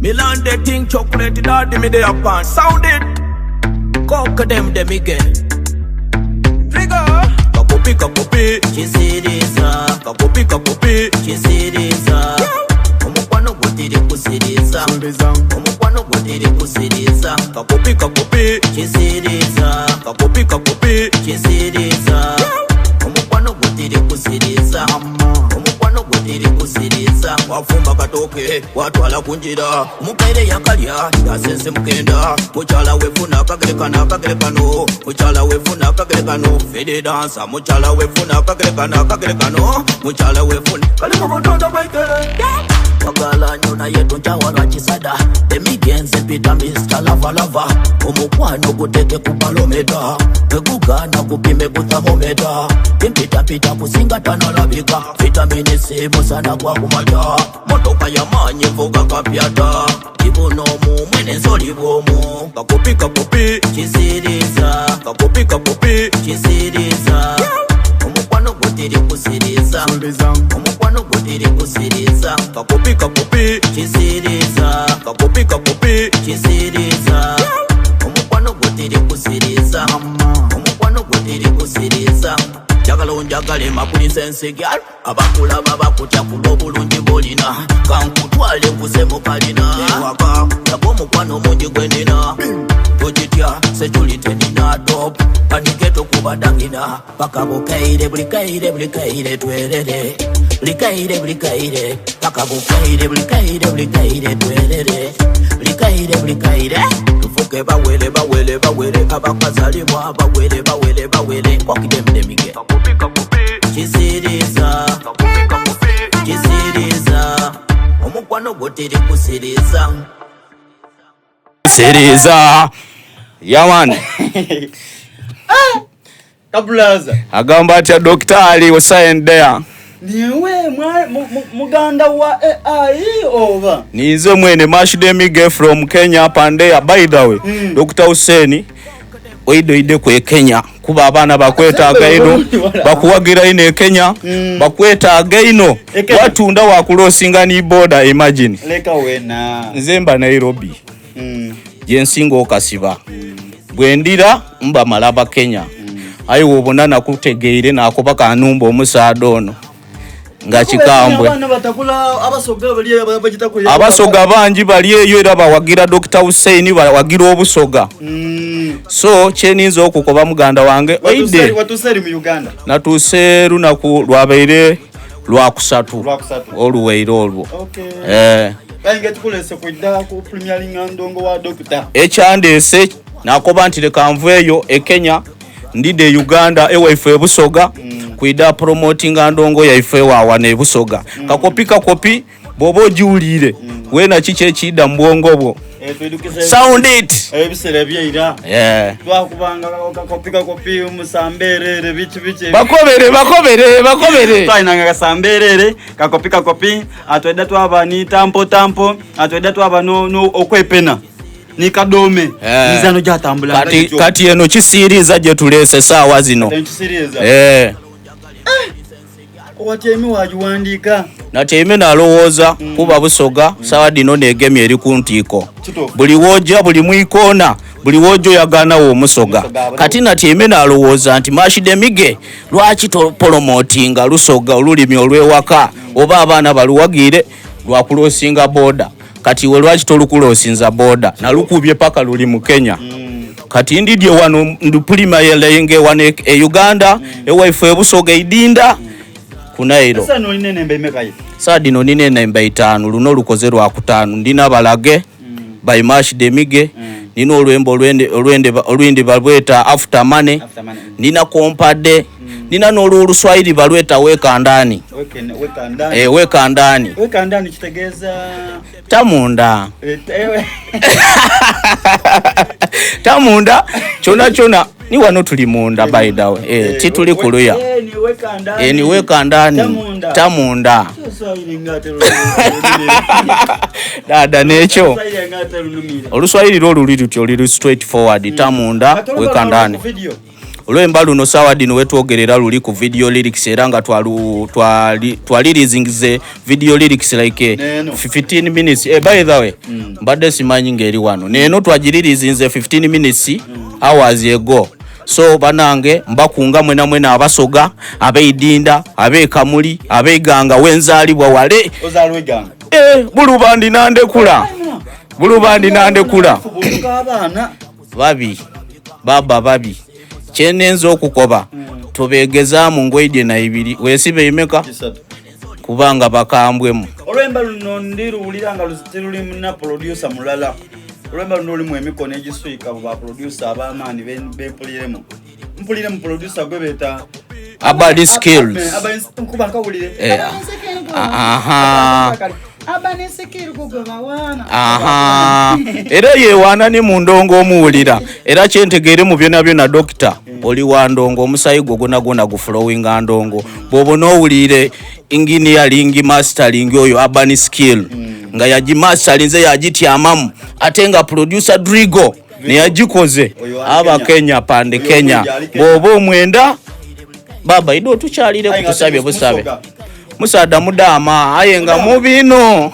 Milan the thing chocolate daddy me dey up and sound it. Cock them dem again. Trigger. Kakopi kakopi. Kisiriza. Kakopi kakopi. Kisiriza. Omukwano gutiri kusiriza. Omukwano gutiri kusiriza. Kakopi kakopi. Kisiriza. Kakopi kakopi. Kisiriza. Omukwano gutiri kusiriza. Omukwano gutiri kusiriza. Wafumba katoke watwala kunjira mukaire yakalya yasense mukenda mukyala wefuna akagerekano akagerekano mukyala wefuna akagerekano fede dansa mukyala wefuna akagerekano akagerekano mukyala wefuna kali mu butonda bwaikere Twagala nnyo naye tonkyawa lwa kisada emigenzi mpita Mr. Lava Lava omukwano guteke ku balometa bwe gugaana gupime ku thermometer mpitampita kusinga tanalabika vitamini C musana gwa kumakya motoka yamaanyi evuga kapyata kibuno omu mwene nsoli bwomu kakopi kakopi kisiriza kakopi kakopi kisiriza omukwano gutiri kusiriza omukwano gutiri kusiriza kakopi kakopi kisiriza kakopi kakopi kisiriza omukwano gutiri kusiriza omukwano gutiri kusiriza njagala onjagale makulisensi gyal abakulaba bakutya kulwa obulungi bwolina kankutwale nkuse mu kalina ewaka yaba omukwano mungi gwe nina tokitya security nina dop panike tokubadangina paka bukaire buli kaire buli kaire twerere buli kaire buli kaire paka bukaire buli kaire buli kaire twerere buli kaire buli kaire tufuke bawere bawere bawere abakazalibwa bawere bawere bawere kwakidemdemige kakopi kakopi kisiriza kakopi kakopi kisiriza omukwano gutiri kusiriza siriza yaman Kabulaza. agamba atya Dr. Hussein there Niwe muganda wa AI oba? Ninze mwene Mashdemige from Kenya Pandea. By the way, Dr. Hussein oidoide kwe Kenya kuba abaana bakwetaaga ino bakuwagira ino e Kenya bakwetaaga ino E Kenya. watunda wakulosinga ni boda imagine Leka wena. nze mba Nairobi gyensinga okasiba bwe ndira mba malaba Kenya aye wobona nakutegeire nakuba kanumba omusaada ono nga kikambwe Abaana batakula abasoga bali bagita ku abasoga bangi bali eyo era bawagira Dr. Hussein bawagira obusoga so kyeninza okukoba muganda wange oide Watuseri mu Uganda. natuuse lunaku lwabaire lwakusatu Lwakusatu. oluweire olwo Okay. eh, Bayinga tukulese kuidda ku Premier League ndongo wa doctor. ekyandeese nakoba nti leka nveeyo e Kenya ndidde e Uganda ewaife ebusoga kwida promotinga ndongo yaife wawano ebusoga kakopi kakopi bw'oba ogiwuliire weena kiki ekiyida mu bwongo bwo Eh twidukise. sound it Ebisere byeira. yeah. Twakubanga kakopi kakopi musamberere biki biki. bakobere bakobere bakobere twalinanga kasamberere kakopi kakopi atwedda twaba ni tampo tampo atwedda twaba no, no okwepena ni kadome Eh. mizano gyatambula kati, kati eno kisiiriza gye tuleese saawa zino enkisiriza eh. watyaime wagiwandiika natyaime nalowooza kuba busoga saawa dino negemye eri ku ntiiko Kituufu. buli wojja buli mwikoona buli wojja oyaganawo omusoga Omusoga, abalawo. kati natyaime nalowooza nti mashidemige lwaki topolomotinga lusoga olulimi olw'ewaka oba abaana baluwagiire lwakulosinga boda kati iwe lwaki tolukulosinza boda nalukubye paka luli mu kenya kati ndidye wano ndupulimayelenge wano e e uganda ewaife ebusoga eidinda kunairo esa nolina enemba emekaye saa dino nina enemba itaanu luno olukoze lwakutaanu ndina balage by Mash Demige nina olwembo olwende olwende olwindi balweta after money After money. nina kompadde nina n'olwoluswayiri balweta weka ndani wekandani eh, weka ndani wekandani kitegeeza tamunda eh, eh, tamunda kyona kyona ni wano tuli munda by the way eh, tituli kuluya eh, ni wekandani eh, ni weka ndani Tamunda. tamunda Oluswayiri nga ate lunumira. dada n'ekyo Oluswayiri nga ate lunumira. oluswayiri lwo luli lutyo luli straight forward tamunda Ate weka olwo ndani ku video. Olwemba luno sawa dino wetwogerera luli ku video lyrics, era nga twalirizingize video lyrics like Neno. 15 minutes. By the way, mbadde simanyi ngeri wano neno twagiririzinze 15 minutes hours ago. So banange, mbakunga mwena mwena Abasoga, abeidinda, abekamuli, abeganga wenzalibwa wale. Ozaalwa eganga? Eh, bulubandi nandekula, bulubandi nandekula. Butuka abaana. Babi baba babi, kyenenza okukoba, tobegezaamu ngoidye na ibiri wesiba imeka. 3. Kubanga bakambwemu. Olwemba luno ndiruwulira nga teruli na producer mulala. Olwemba luno lulimu emikono egiswika mu ba producer ab'amaanyi bempuliremu. Mpuliremu producer gwe beeta Abali Skills. Nkuba nkawulire. Eh, aha. Aba ne skill gwe bawaana. Aha, era yewaana ni mu ndongo omuwulira. Era kyentegeere mu byona byona, dokita, oli wa ndongo, omusayi gwo gwona gwona guflowinga ndongo. Bw'obona owulire engineering, mastering oyo Urban Skill nga yagimastarinze, yagityamamu, ate nga producer Drigo neyagikoze. Oyo ali Aba Kenya. Kenya pande. Oyo Kenya. omundi ali Kenya. Bw'oba omwenda baba ide otukyalire. Aye nga Kutusabye ate busabe. Musoga. Musaada mudaama, aye nga mubino.